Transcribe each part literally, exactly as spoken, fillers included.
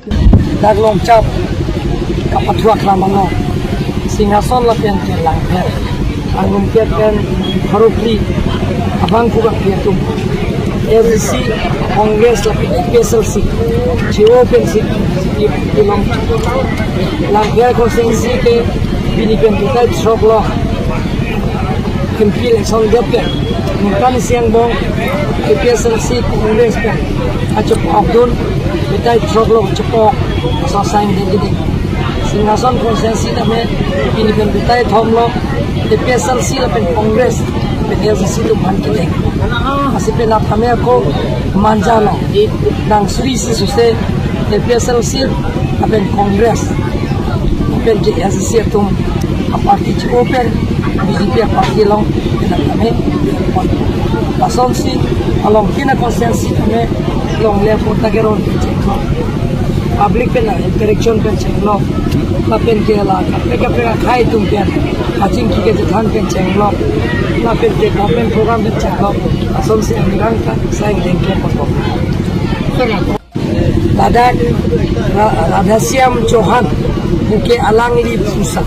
Dak Longchap kapathuak lam along Singhason lapen ke Langpher, angrum pen pharo phli abang kubang pi atum A P H L C, Congress lapen A P H L C, J O pensi, ilong Langpher constituency ke pini pen batai throk lo M P election det pen ningkan isi angbong A P H L C Congress pen achepokdun, batai throk lo chepok, so sign de gede. Singhason constituency tame pini pen batai thom lo A P H L C lapen Congress pen A P H L C atum aphan kedeng. Lasi penap tame ako manja lo, nang suri si suse A P H L C lapen Congress lapen ke A P H L C atum aparty J O pen B J P aparty along penap tame. Lasonsi along kena constituency tame longle patta keron cheklo, public pen interaction pen cheklo, lapen ke la kaprek kaprek akhai atum pen achingki kachethan pen cheklo, lapen ke government program pen cheklo. Lasonsi amirang ta sai dengke pon. Ladak Ra-, Radhashyam Chauhan, puke alangli phusa.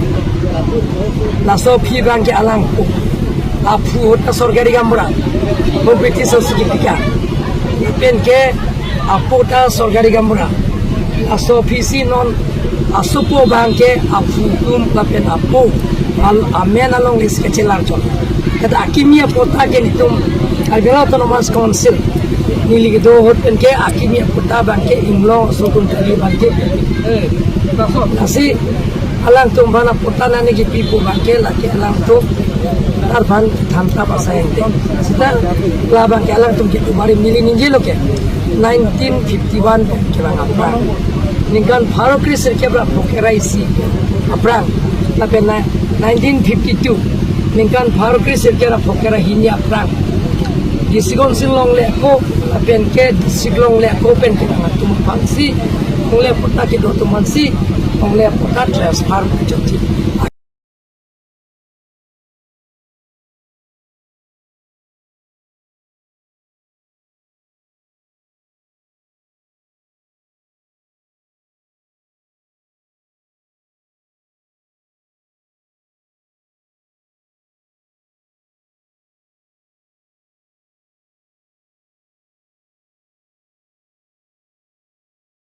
Laso aphi abang ke alangpo. Aphu ahut ta sorkari gaonbura, ho British asosi kepikar. Pen ke apo ta sorkari gaonbura. Laso aphisi non asopo abang ke aphu atum lapen apo al-, amen along list kachelar chot. Kata akimi apatta ke nelitum Karbi Anglong Autonomous Council neli kedo ahut pen ke akimi apatta abang ke Inglong aso atum kali abang ke. Lasi alangtum aphan apatta nangli kepipo abang ke lake alangtum aphan thantap asai ente. Seta labang ke alangtum ke tumari neli ningjelo ke nineteen fifty-one pen kevang aphrang, ningkan pharo kre sirkep ra phokera isi aphrang, lapen na nineteen fifty-two, ningkan pharo kre sirkep ra phokera hini aphrang, district council longle ako lapen ke district longle ako pen kevang atum aphansi longle patta kedo atum aphansi longle patta transfer chotji.